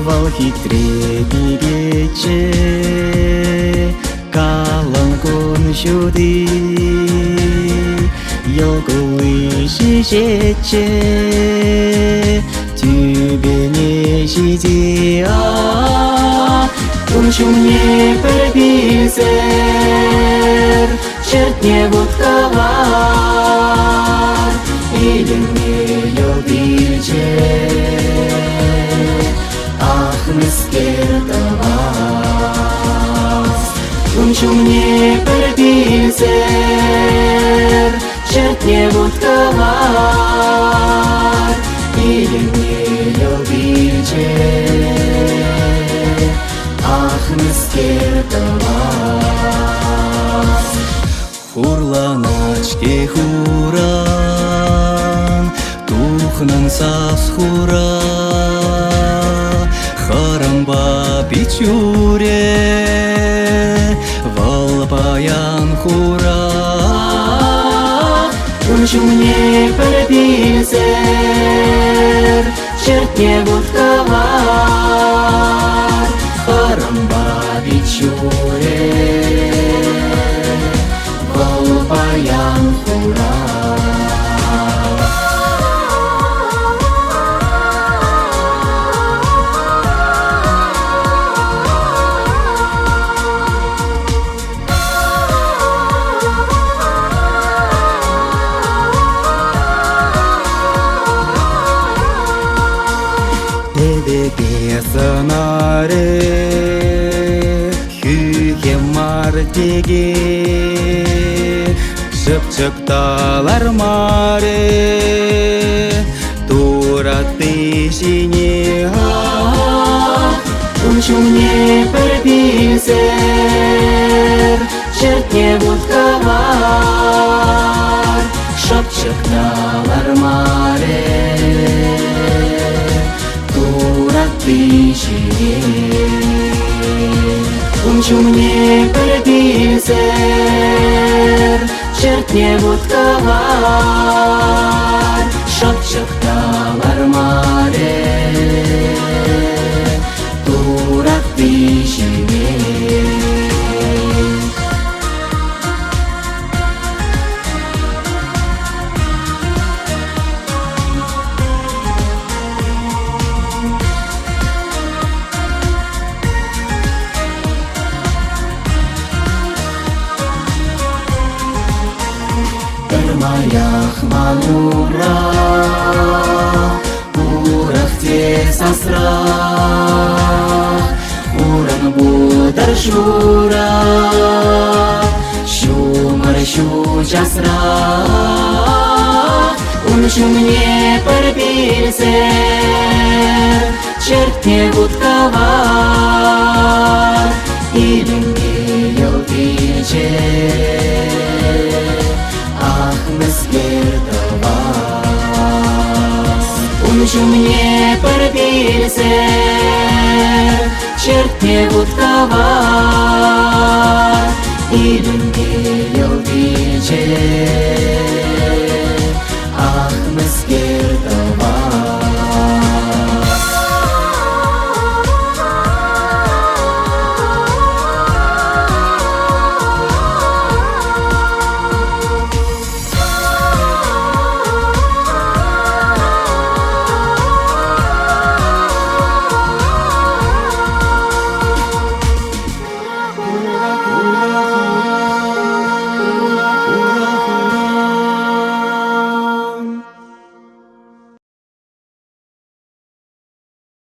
Вӑл хитре пикеччӗ, калӑн кун ҫути. Йӑл кулли ҫиҫетчӗ, тӳпене ҫити. Ун ҫумне пӗр писер чӗртне вут-кӑвар илемне йӑлт илчӗ. Ах, мӗскер тӑвас? Ун ҫумне пӗр писер чӗртне вут-кӑвар илемне йӑлт илчӗ. Ах, мӗскер тӑвас? Хурланать-ҫке хуран, тухнӑн сас-хура. Хӑрӑмпа пичуре, вӑл паян хура. Ун ҫумне пӗр писер чӗртне вут-кӑвар, хӑрӑмпа пичуре, вӑл паян хура. Пӗвепе сӑнарӗ хӳхӗм мар текех, шӑпчӑк та лармарӗ туратти ҫине. Ун ҫумне пӗр писер чӗртне вут-кӑвар, шӑпчӑк та лармарӗ туратти ҫине. Ун ҫумне пӗр писер чӗртне вут-кӑвар, шӑпчӑк та лармарӗ туратти ҫине. Пӗрмаях ман умра, урӑх те сасра. Урӑн пултӑр шура, ҫумӑр ҫу часра. Ун ҫумне пӗр пилсер чӗртне вут-кӑвар, илемпе йӑлт илчӗ. Ах, мӗскер тӑвас? Ун ҫумне пӗр пилсер чӗртне вут-кӑвар, илемпе йӑлт илчӗ.